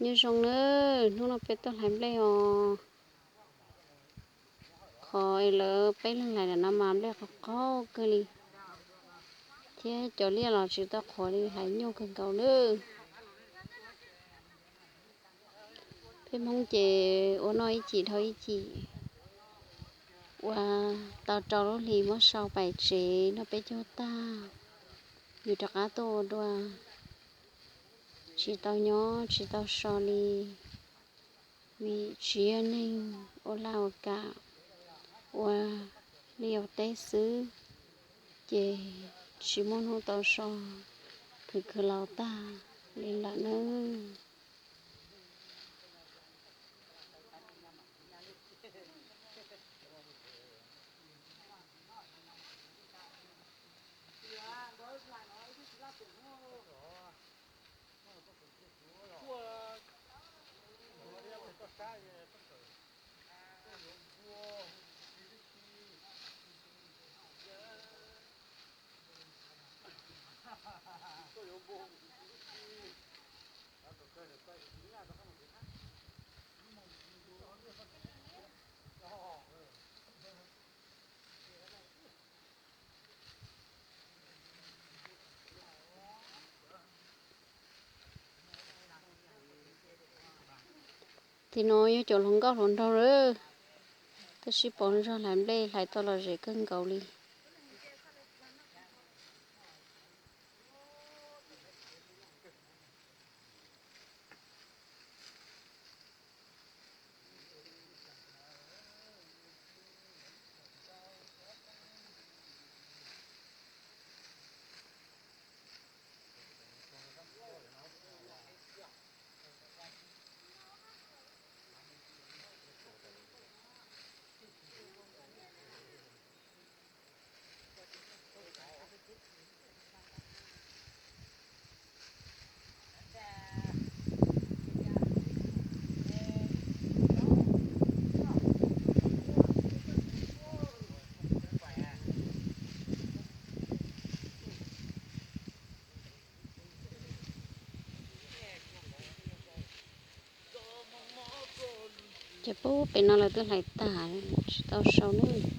Nyob zoo nawb, hnub no peb tuaj hlais nplej os. Qhov lawv peb leeg hlais no mas nplej qhov qaug kawg li, thiab cov liaj los tsis tau qhuav li, hlais nyuaj kawg nkaus nawb. Peb Hmoob ces ua noj ib chim dhau ib chim, ua tau rau lub hlis muab sau pais tsev noj peb caug tag, yus rov qab tuaj ua dua, tsis tau nyob tsis tau so li, vim tsis yog neeg ua laj ua kam, ua liaj ua teb xwb, ces tsis muaj hnub tau so, khwv khwv laus tag li lawm nawb. Tim no yog cov hluas nkauj hluas nraug lawm, tab sis pom zog hlais nplej hlais tau lom zem kawg nkaus li. Ces pub pem no lawv twb hlais tag, tsis tau sau nawb.